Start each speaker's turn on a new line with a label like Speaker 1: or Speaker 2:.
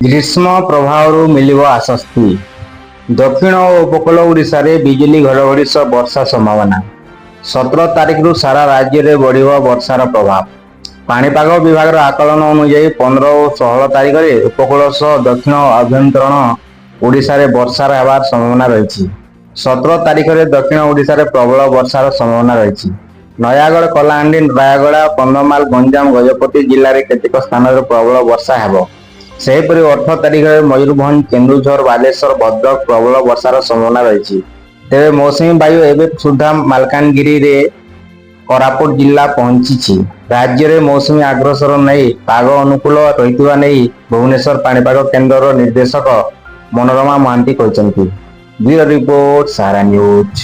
Speaker 1: ଗ୍ରୀଷ୍ମ ପ୍ରଭାବରୁ ମିଳିବ ଆଶ୍ୱସ୍ତି। ଦକ୍ଷିଣ ଓ ଉପକୂଳ ଓଡ଼ିଶାରେ ବିଜୁଳି ଘଡ଼ଘଡ଼ି ସହ ବର୍ଷା ସମ୍ଭାବନା। 17 ତାରିଖରୁ ସାରା ରାଜ୍ୟରେ ବଢ଼ିବ ବର୍ଷାର ପ୍ରଭାବ। ପାଣିପାଗ ବିଭାଗର ଆକଳନ ଅନୁଯାୟୀ, 15 ଓ 16 ତାରିଖରେ ଉପକୂଳ ସହ ଦକ୍ଷିଣ ଓ ଆଭ୍ୟନ୍ତରୀଣ ଓଡ଼ିଶାରେ ବର୍ଷାର ହେବାର ସମ୍ଭାବନା ରହିଛି। 17 ତାରିଖରେ ଦକ୍ଷିଣ ଓଡ଼ିଶାରେ ପ୍ରବଳ ବର୍ଷାର ସମ୍ଭାବନା ରହିଛି। ନୟାଗଡ଼, କଳାହାଣ୍ଡି, ରାୟଗଡ଼ା, କନ୍ଧମାଳ, ଗଞ୍ଜାମ, ଗଜପତି ଜିଲ୍ଲାରେ କେତେକ ସ୍ଥାନରେ ପ୍ରବଳ ବର୍ଷା ହେବ। ସେହିପରି 18 ତାରିଖରେ ମୟୂରଭଞ୍ଜ, କେନ୍ଦୁଝର, ବାଲେଶ୍ୱର, ଭଦ୍ରକ ପ୍ରବଳ ବର୍ଷାର ସମ୍ଭାବନା ରହିଛି। ତେବେ ମୌସୁମୀ ବାୟୁ ଏବେ ସୁଦ୍ଧା ମାଲକାନଗିରିରେ କୋରାପୁଟ ଜିଲ୍ଲା ପହଞ୍ଚିଛି। ରାଜ୍ୟରେ ମୌସୁମୀ ଅଗ୍ରସର ନେଇ ପାଗ ଅନୁକୂଳ ରହିଥିବା ନେଇ ଭୁବନେଶ୍ୱର ପାଣିପାଗ କେନ୍ଦ୍ରର ନିର୍ଦ୍ଦେଶକ ମନୋରମା ମହାନ୍ତି କହିଛନ୍ତି। ବ୍ୟୁରୋ ରିପୋର୍ଟ, ସାହାରା ନ୍ୟୁଜ୍।